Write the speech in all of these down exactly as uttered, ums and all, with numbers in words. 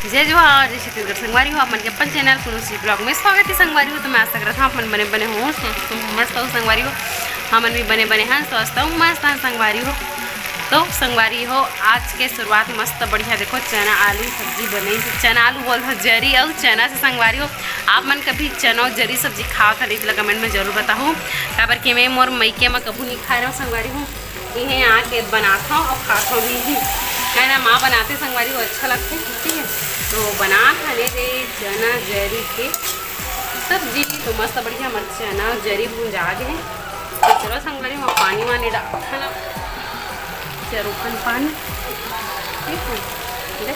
जय जोहार, जय छत्तीसगढ़ संगवारी हो, आप मन के अपन चैनल कुनुसी ब्लॉग में स्वागत है संगवारी हो। तो मैं आशा करत हूँ आप मन बने बने हो, स्वस्थ हो, मस्त हो संगवारी हो। हमन भी बने बने हैं, स्वस्थ हो, मस्त हैं संगवारी हो। तो संगवारी हो, आज के शुरुआत मस्त बढ़िया, देखो चना आलू सब्जी बने, चना आलू बोल हो, जरी अउ चना से संगवारी हो। आप मन कभी चना अउ जरी सब्जी खावत हन, इतना कमेंट में जरूर बताहू, काबर कि मैं मोर मइके में कभू नहीं खाए रहूँ संगवारी हो। इहे आके बनाथव अउ खाथव भी। कहना माँ बनाथे संगवारी हो, अच्छा लगथे, ठीक है। तो बनात हने रे चना जरी के सब्जी, तो मस्त बढ़िया हमर चना जरी भुंजा गे हे। तो चलो संगवारी हो, पानी वानी डाल, है ना, चरोखन पानी, ठीक है। ले।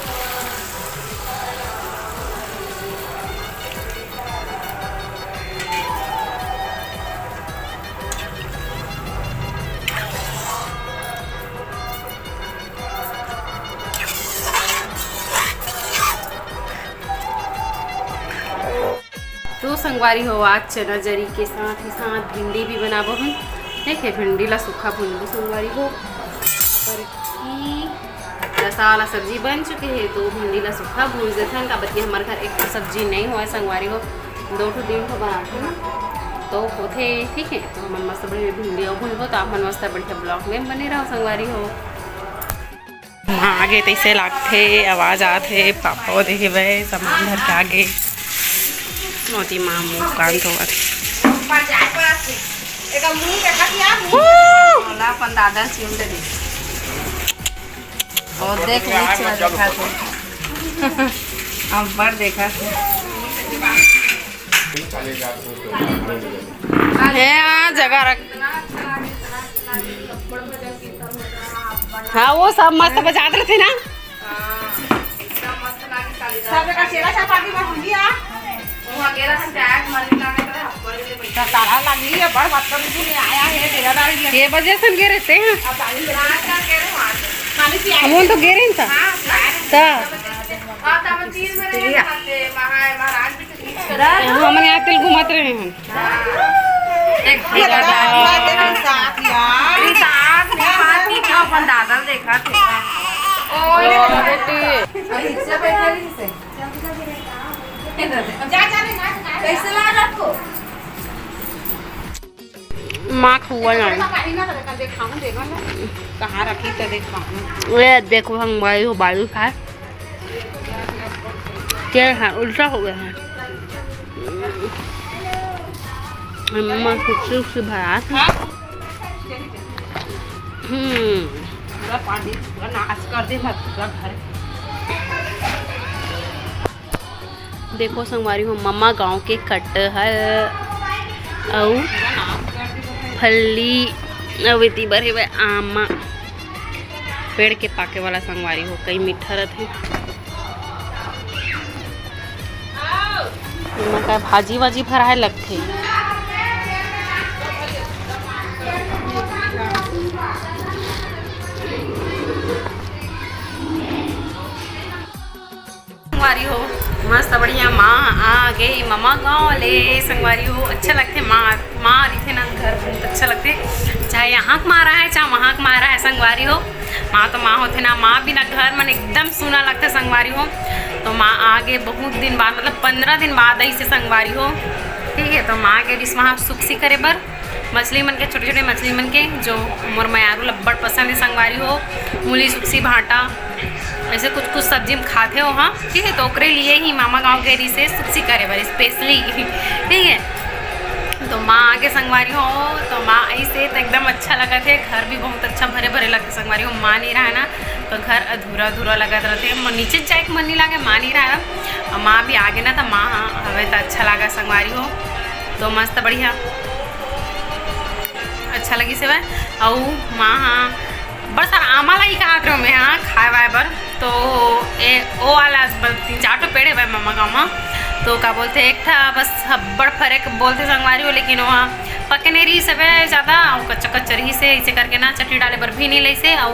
तो संगवारी हो, आज चना जरी के साथ ही साथ भिंडी भी बनाबो हम। देखे, भिंडी ला सूखा भूनबो संगवारी हो, पर ई रसा वाला सब्जी बन चुके हे, तो भिंडी ला सूखा भून देथन। काबर कि हमर घर एक ठो सब्जी नहीं होय संगवारी हो, दो ठो तीन ठो बनाथन ना, तो होथे, ठीक है। तो हमन मस्त बढ़िया भिंडी अउ भूनबो, तो आप मन मस्त बढ़िया ब्लॉग में बने रहो संगवारी हो। माँ आगे तैसे लागथे, आवाज आत हे, पापा वो देखे बे, सामान धर के आगे। मोती माँ मुँह कान धोवत हे। ऊपर जाए पर आथे। एकर मुँह देखा दिया, मुँह। ओला अपन दादा चिमटे दे। और देख, नीचे देखा थे। अब्बड़ देखा थे। हे, हाँ, जगह रख। हाँ, वो सब मस्त बजात रहिथे ना। सब जगह चेला चपाटी में हुई आ। वो अकेला हम जाए, मर के लागे तो हम बड़े ले बैठे। तारा लगी है, बड़ बदतमीजी में आया है, डेरा दारी ले। के बजे से गे रहिथे हैं? अब दारी ले। रात का कह रहे हैं, वहाँ से। खाली पिया हम तो गे रहिन ता। हाँ, ता। हाँ, तब तीन में रहे थे, वहाँ महाराज भी तो बीच कर हमन यहाँ तिल घूमत रहे हैं। देख, देखा दादी। साथ यार। अरे साथ में बात की क्या, अपन दादा देखा थे। ओए, बेटी। अरे, इससे बैठा नहीं से। जा, जा रे, ना, ना। कैसे ला रखो? माँ खुआ ना। कहाँ रखी तो देखा। ये देखो, हम भाई हो बालू खाए। क्या है? उल्टा हो गया है। मम्मा कुछ से भरा था। हम्म। पूरा पानी, पूरा नाश कर दे, मत पूरा घर। देखो संगवारी हो, ममा गांव के कटहल अउ फल्ली अउ एती बर हेवय आमा। पेड़ के पाके वाला संगवारी हो, कई मीठा रथे। एमा का भाजी वाजी भराए लगथे। संगवारी हो, मस्त बढ़िया माँ आ गे ममा गाँव ले। संगवारी हो, अच्छा लगथे माँ, माँ रहिथे ना घर, बहुत अच्छा लगथे। चाहे यहाँ के माँ रहे, चाहे वहाँ के माँ रहे, संगवारी हो, माँ तो माँ होथे ना, माँ बिना घर मन एकदम सूना लगथे संगवारी हो। तो माँ आ गे बहुत दिन बाद, मतलब पंद्रह दिन बाद अइसे संगवारी हो, ठीक है। तो माँ गे रिहिस वहाँ सुकसी करे बर, मछली मन के, छोटे छोटे मछली मन के, जो मोर मयारू ल अब्बड़ पसंद है संगवारी हो, मूली, सुकसी, भांटा, ऐसे कुछ कुछ सब्जी में खाथे हो, हाँ, ठीक है। तो ओकरे लिए ही मामा गाँव गे रिहिसे सुकसी करे बर स्पेशली, ठीक है। तो माँ आगे संगवारी हो, तो माँ ऐसे तो एकदम अच्छा लगथे, घर भी बहुत अच्छा भरे भरे लगथे संगवारी हो। माँ नहीं रहे ना तो घर अधूरा अधूरा लगत रहिथे, म-, नीचे जाए के मन नहीं लागे, माँ नहीं रहे। और माँ भी आगे ना तो माँ हवे तो अच्छा लागे संगवारी हो। तो मस्त बढ़िया अच्छा लगिस हवय। अउ माँ हा बड़ सारा आमा ला ही कहत रहो मैं, हाँ, खाए वाए बर। तो ए, ओ वाला बस तीन चार ठो पेड़ हवय ममा गाँव म। तो का बोलथे, एक ठा बस हब्बड़ फरेक बोलथे संगवारी हो, लेकिन वहाँ पके नहीं रहिस हवय ज़्यादा, अउ कच्चा कच्चा रहिस हे, इसे करके ना चटनी डाले बर भी नहीं लइस हे। अउ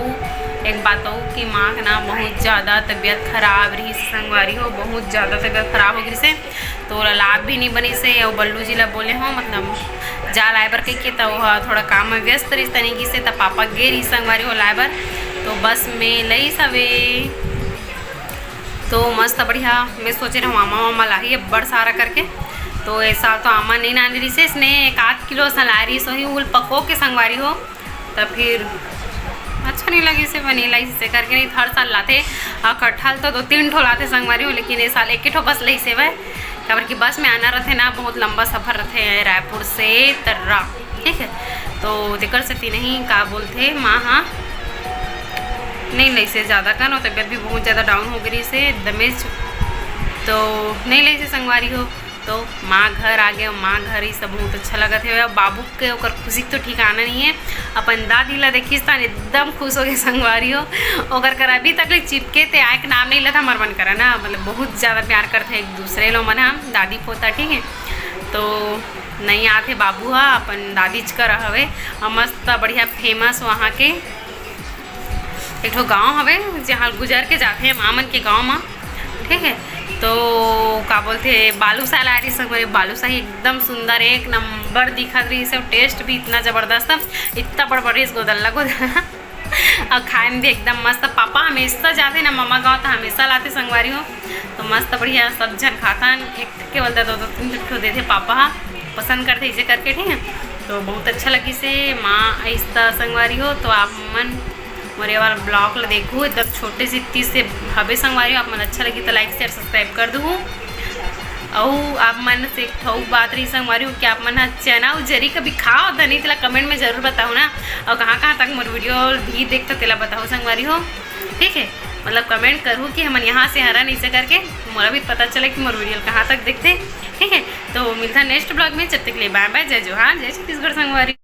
एक बात हो कि माँ के ना बहुत ज़्यादा तबीयत खराब रहिस संगवारी हो, बहुत ज़्यादा तबीयत खराब हो गिस हे। तो ओला लाभ भी नहीं बनिस हे। अउ बल्लू जी ला बोले हो, मतलब जा लाए बर कहिके, त ओह थोड़ा काम में व्यस्त रहिस, त नहीं गिस हे, त पापा गे रहिस संगवारी हो लाए बर, तो बस में लइस हवे। तो मस्त बढ़िया मैं सोचे रहूँ आमा वामा लाही अब्बड़ सारा करके। तो ए साल तो आमा नहीं लाने रहिसे, इसने एक आध किलो असन लाए रहिस होही, उल पको के संगवारी हो। त फिर अच्छा नहीं लगिसे, बने लाइसे करके, नहीं हर साल लाथे। और कटहल तो दो तीन ठो लाथे संगवारी हो, लेकिन ए साल एक ही ठो बस लाइसे वह, काबर कि बस में आना रहथे ना, बहुत लंबा सफर रहथे रायपुर से तर्रा, ठीक है। तो तेकर सेती नहीं का बोलथे माँ हा नहीं लाइसे ज़्यादा कन, और तबीयत भी बहुत ज़्यादा डाउन हो गई से एकदमेच, तो नहीं लाइसे संगवारी हो। तो माँ घर आ गए, माँ घर ही सब बहुत अच्छा लगत हे। बाबू के ओकर खुशी के तो ठिकाना नहीं है। अपन दादी ला देखिस त एकदम खुश हो गए संगवारी हो। ओकर कर अभी तक ले चिपके ते आए के नाम नहीं लेता हमार मन करा ना, मतलब बहुत ज़्यादा प्यार करते हैं एक दूसरे लो मन हा, दादी पोता, ठीक है। तो नहीं आते बाबू हा अपन दादीच करा हवे, और मस्त बढ़िया फेमस वहाँ के एक ठो गांव हवे, जहाँ गुजर के जाथे माँ मन के गांव मा, ठीक है। तो का बोलथे, बालूशाही लाए रहिस संगवारी, बालूशाही एकदम सुंदर, एक नंबर दिखत रहिस, टेस्ट भी इतना जबरदस्त, इतना बड़ बड़ रहिस गोदल्ला गोदल्ला। और खाए में भी एकदम मस्त। पापा हमेशा जाथे ना ममा गांव, तो हमेशा लाथे संगवारी हो। तो मस्त बढ़िया सब झन खाथन, एक केवल दो दो तीन ठो देथे पापा हा, पसंद करथे इसे करके, ठीक है। तो बहुत अच्छा लगिसे माँ आइस त संगवारी हो। तो आप मन मोर ये वाला ब्लॉग ला देखू, एकदम छोटे से तीस से हबे संगवारी हो। आप मन अच्छा लगी तो लाइक शेयर सब्सक्राइब कर दू। अउ आप मन से एक ठो बात रही संगवारी हो कि आप मन हा चना अउ जरी कभी खाव त नहीं, तेला कमेंट में जरूर बताओ ना। और कहाँ कहाँ तक मोर वीडियो भी देखता तेला बताओ संगवारी हो, ठीक है। मतलब कमेंट करू कि हमन यहाँ से हरन इसे करके, मोला भी पता चले कि मोर वीडियो कहाँ तक देखते, ठीक है। तो मिलता नेक्स्ट ब्लॉग में, जब तक के लिए बाय बाय, जय जोहार, जय छत्तीसगढ़ संगवारी।